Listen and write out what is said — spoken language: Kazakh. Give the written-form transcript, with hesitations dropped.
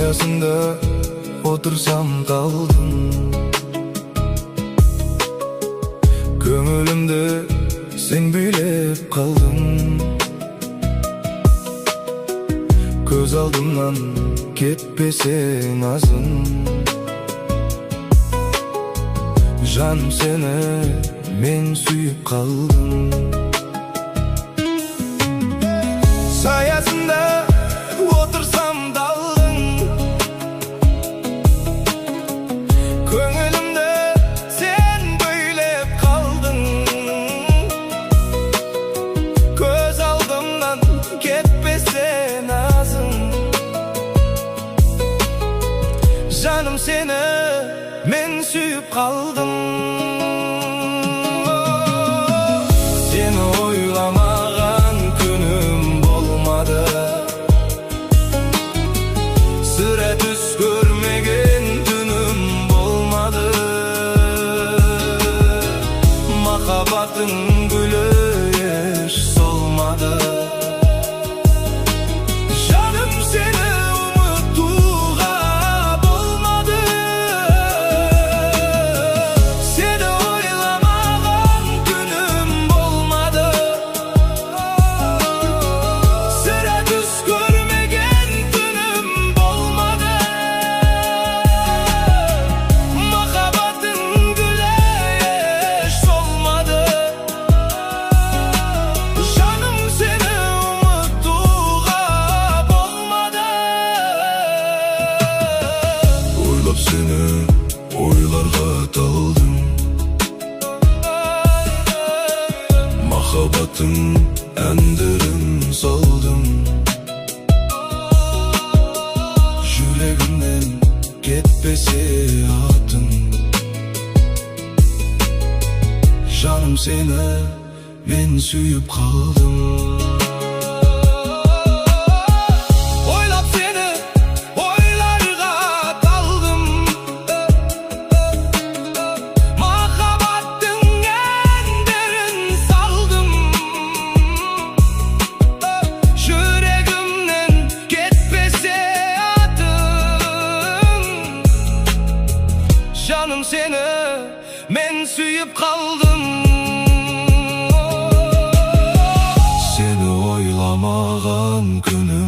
Саясында отырсам талдың, көңілімді сен билеп қалдың. Көз алдымнан кетпесе назың, жаным сені мен сүйіп қалдым. Саясында отырсам далдың, көңілімді сен бөйлеп қалдың. Көз алдымнан кетпесе назың, жаным сені мен сүйіп қалдым. Сені ойламаған күнім болмады, сірә түс көрмеген түнім болмады. Махаббаттың гүлі еш солмады, жаным сені ұмытуға болмады. Сені ойламаған күнім болмады, сірә түс көрмеген түнім болмады. Махаббаттың гүлі еш солмады, жаным сені ұмытуға болмады. Ойлап сені ойларға талдым, махаббаттың әндерін салдым. Жүрегімнен кетпесе атың, жаным сені мен сүйіп қалдым. Ойлап сені ойларға талдым, махаббаттың әндерін салдым. Жүрегімнен кетпесе атың, жаным сені мен сүйіп қалдым. Сені ойламаған күнім